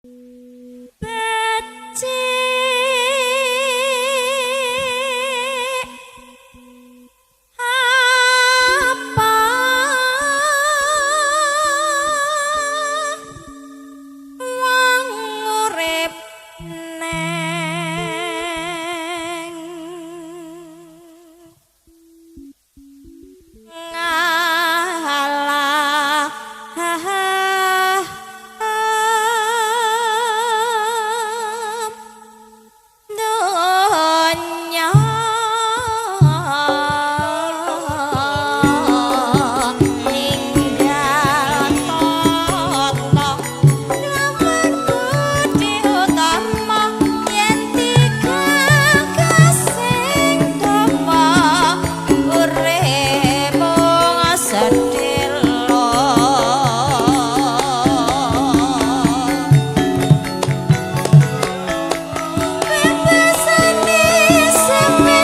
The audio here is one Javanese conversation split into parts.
Becik apa wong urip neng ngalah donya ninggal tata lamun budi utama yen digagasing dawa urip mung sedhela. Bebasane sepe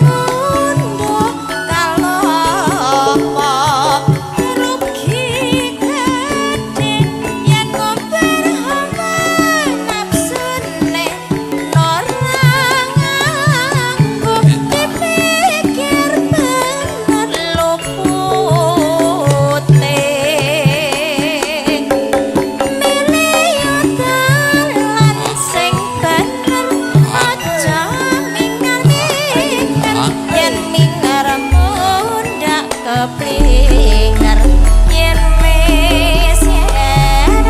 ngunduh kalopo rugi gedhe yen ngumbar hawa nafsune ora nganggo dipikir bener lupute. Milih dalan sing bener aja mingar-mingar yen mingar mundak keblinger yen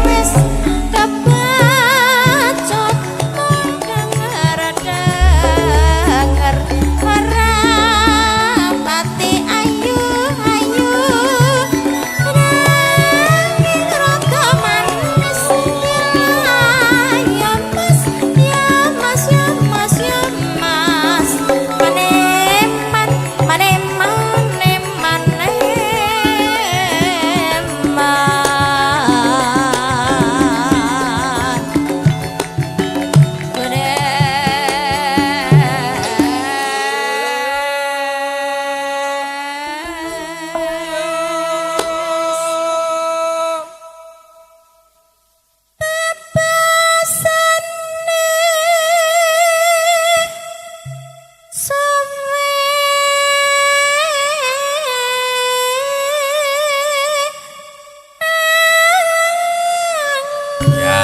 wis kebacut mung denger denger ora pati ayu ayu nanging rada manis ya mas ya mas ya mas ya mas maneman maneman maneman eman. Beres. Bebasane suwe Ya.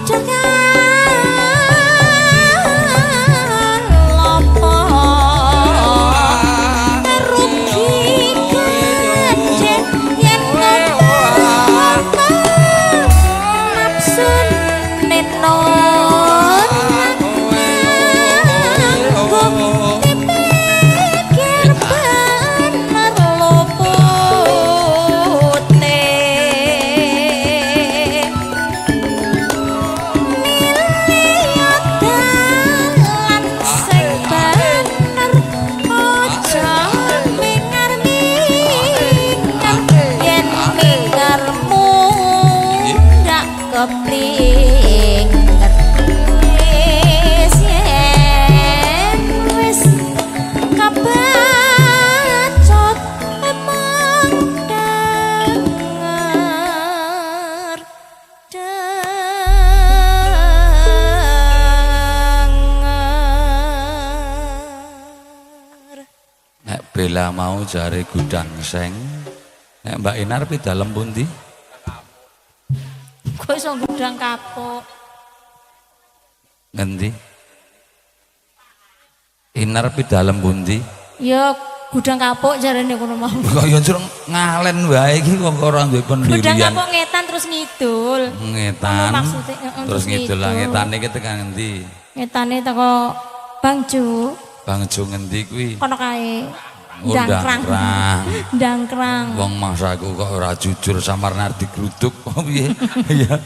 jangan lopo rugi gedhe yen ngomong nafsune nganggo dipikir bener lupute. Milih dalan sing bener aja mingar-mingar yen mingar mundak keblinger wis yen wis kebacut emang denger denger. Nek Bella mau jare gudang seng. Nek Mbak Inar pi dalem pundi? Kok iso gudang kapuk? Ngendi? Inar pi dalem pundi? Ya gudang kapuk jarene kono mau. Kok ya njur ngalen wae iki kok ora duwe Gudang pendirian. kapuk ngetan terus ngidul. Ngetan. Maksudnya, heeh, Terus ngidul lah ngidul. ngetane iki tekan ngendi? Ngetane teko Bangju, Bangjo ngendi kuwi? kono kae. Oh, Dangkrang. Dangkrang. Dangkrang. Wong mangsaku kok ora jujur samarna digruduk kok piye? Iya.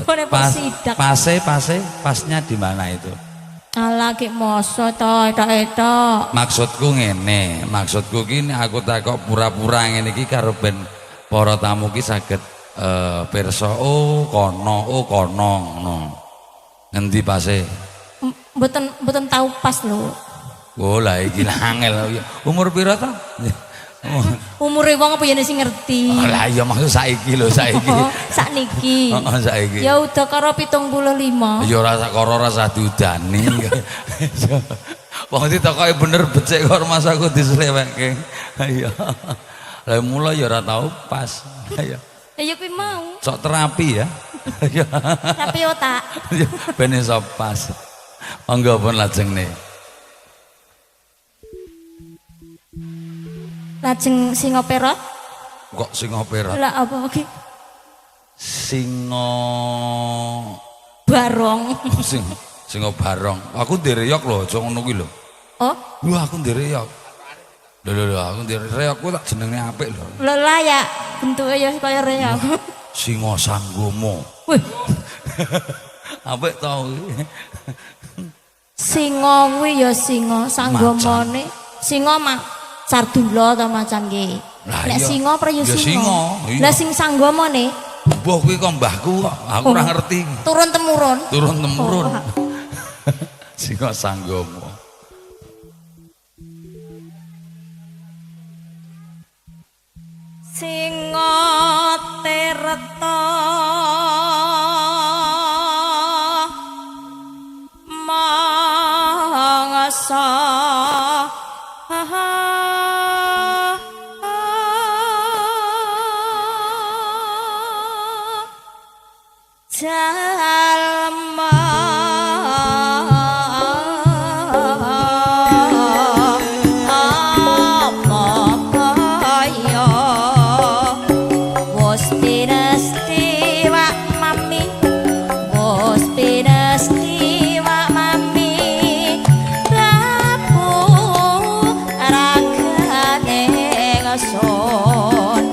Kok Pas, sidak. pase pase pasnya di mana itu? Alah ki moso to etok-etok. Maksudku ngene, maksudku ki nek aku takok pura-pura ngene iki karo ben para tamu ki saged pirsa oh kono oh kono ngono. Ngendi pase? Mboten mboten tahu pas lho. Oh lah iki lah angel. Umur pira to? Umure wong apa yen sing ngerti. Oh, lah iya maksud saiki lho, saiki. Oh, sakniki. Heeh, saiki. Ya udah karo 75. Ya ora sakara ora usah diudani. Wong ditakoki bener becik kok masaku disleweke. Iya. Lah mula ya ora tau pas. Iya. Ya kuwi mau. Sok terapi ya. Iya. Terapi otak. Ben iso pas. Monggo pun lajeng nih. Lajeng singa perot. Kok singa perot? Lah apa iki? Singa barong. Singa barong. Aku ndereyok lho, aja ngono kuwi lho. Oh? Wah, aku ndereyok. Lho lho lho, aku ndereyok kuwi tak jenenge apik lho. Lho lah ya, bentuke ya kaya reyok. Singa Sanggomo. Wih. Apik to kuwi. Singa kuwi ya singa sanggomone. Singa mak Sardula ta macan ki. Nek singa apa ya singa. Lah sing sanggomone mbah kuwi kok mbahku kok, aku ora ngerti. Turun temurun. Turun temurun. Singa Sanggomo. Singa tirta mangsa jalma apa kaya wis pinesti wak mami, wis pinesti wak mami, rapu ragane ngesun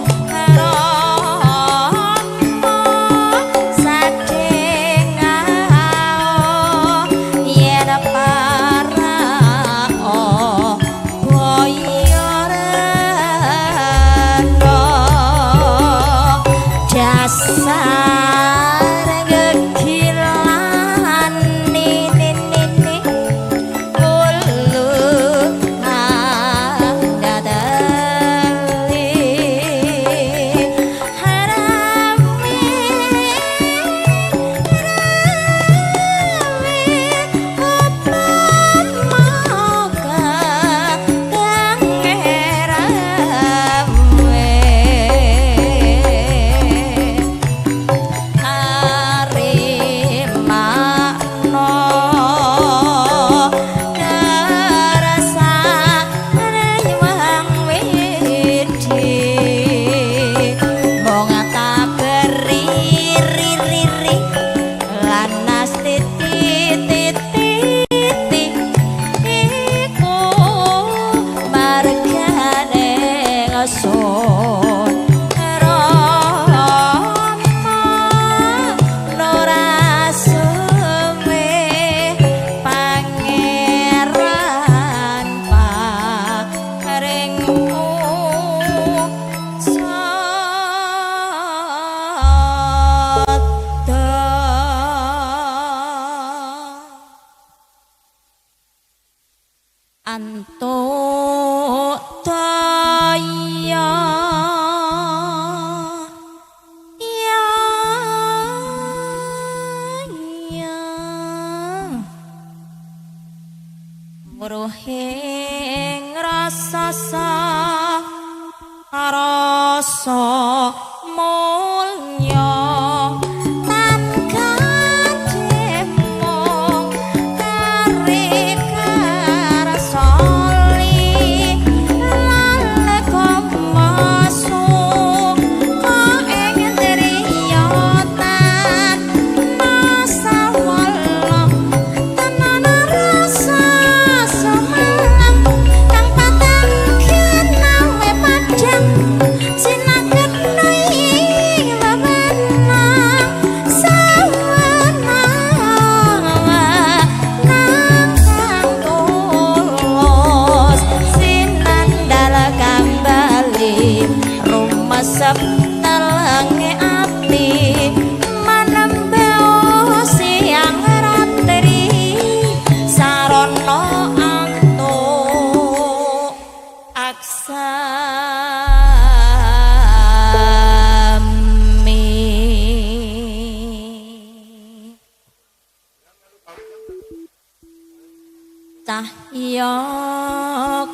antuk daya ya ya muruhing rasa rasa mulya tan kademung tarik karsoli lalekamasu kok ing driyotan masawala tenan rasa semangat. Cahya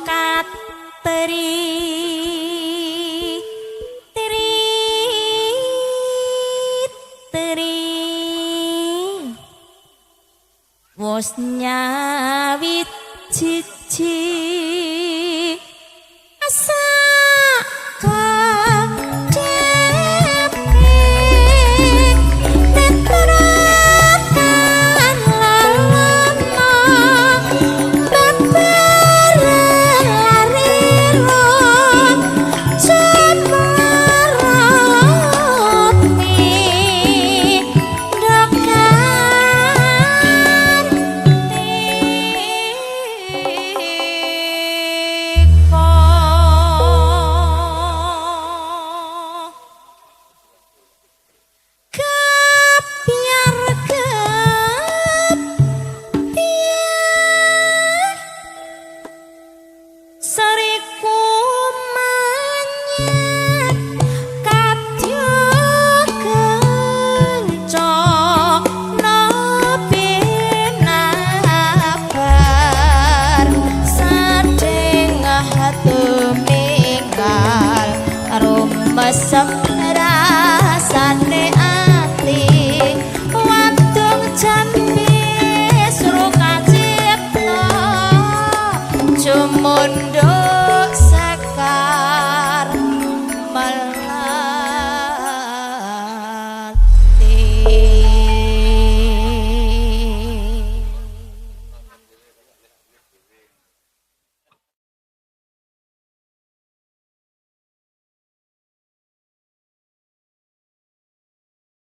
katri tri tri wos nyawiji.